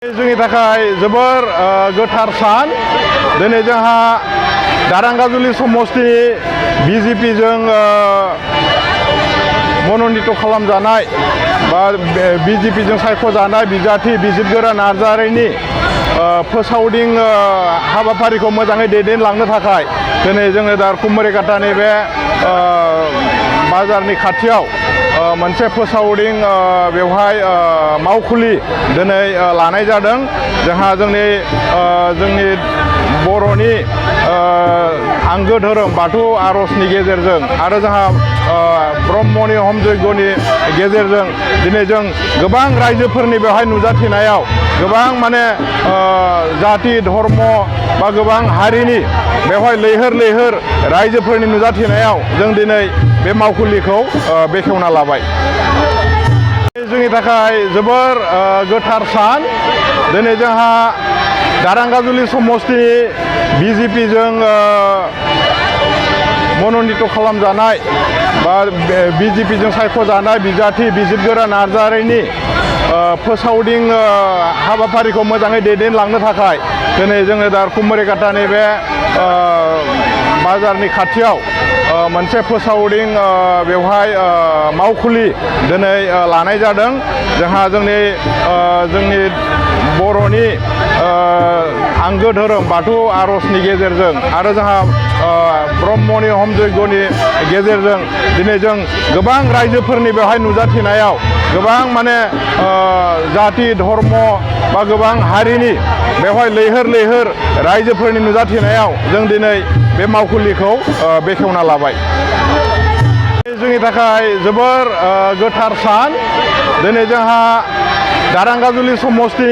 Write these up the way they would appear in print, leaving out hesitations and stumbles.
जोंनि थाखाय जोबोर गोथार सान दिनै जोंहा दारांगाजुलि समस्ति बिजेपिजों मन'नित खालामजानाय बा बिजेपिजों सायख'जानाय बिजाथि बिजितगोरा नार्जारिनि फोसावदिं हाबाफारिखौ मोजाङै दैदेनलांनो थाखाय दिनै जोङो दा कुमरिकाटानि बे बाजारनि खाथियाव मोनसे फोसावदिं बेवहाय मावखुलि दिनै लानाय जादों। जोंहा जोंनि बर'नि आंगो धोरोम बाथौ आर'जनि गेजेरजों आरो जोंहा ब्रह्मनि हम यज्ञनि गेजेरजों दिनै जों गोबां रायजोफोरनि बेवहाय नुजाथिनायाव गोबां माने जाति धर्म बा गोबां हारिनि बेवहाय लैहोर लैहोर रायजोफोरनि नुजाथिनायाव जों दिनै बे मावखुलिखौ बेखेवना लाबाय। जोंनि थाखाय जोबोर गोथार सान दिनै जोंहा दारांगाजुलि समस्ति बिजेपिजों मन'नित खालामजानाय बा बिजेपिजों सायख'जानाय बिजाथि बिजितगोरा नार्जारिनि फोसावदिं हाबाफारिखौ मोजाङै दैदेनलांनो थाखाय दिनै जोङो दा कुमरिकाटानि बे बाजारनि खाथियाव मोनसे फोसावदिं बेवहाय मावखुलि दिनै लानाय जादों। जोंहा जोंनि बर'नि आंगो धोरोम बाथौ आर'जनि गेजेरजों आरो जोंहा ब्रह्मनि हम यज्ञनि गेजेरजों दिनै जों गोबां रायजोफोरनि बेवहाय नुजाथिनायाव गोबां माने जाति धर्म बा गोबां हारिनि बेवहाय लैहोर लैहोर रायजोफोरनि नुजाथिनायाव जों दिनै बे मावखुलिखौ बेखेवना लाबाय। जोंनि थाखाय जोबोर गोथार सान दिनै जोंहा दारांगाजुलि समस्ति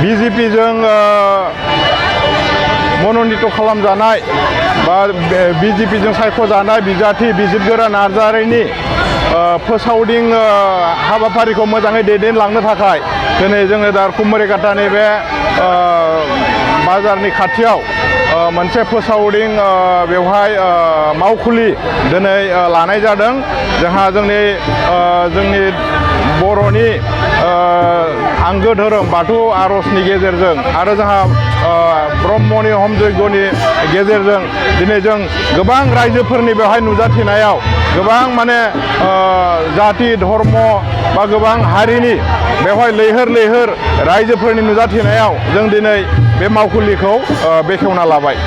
बिजेपिजों मन'नित खालामजानाय बा बिजेपिजों सायख'जानाय बिजाथि बिजितगोरा नार्जारिनि फोसावदिं हाबाफारिखौ मोजाङै दैदेनलांनो थाखाय दिनै जोङो दा कुमरिकाटानि बे बाजारनि खाथियाव मोनसे फोसावदिं बेवहाय मावखुलि दिनै लानाय जादों। जोंहा जोंनि बर'नि आंगो धोरोम बाथौ आर'जनि गेजेरजों आरो जोंहा ब्रह्मनि हम यज्ञनि गेजेरजों दिनै जों गोबां रायजोफोरनि बेवहाय नुजाथिनायाव गोबां माने जाति धर्म बा गोबां हारिनि बेवहाय लैहोर लैहोर रायजोफोरनि नुजाथिनायाव जों दिनै बे मावखुलिखौ बेखेवना लाबाय।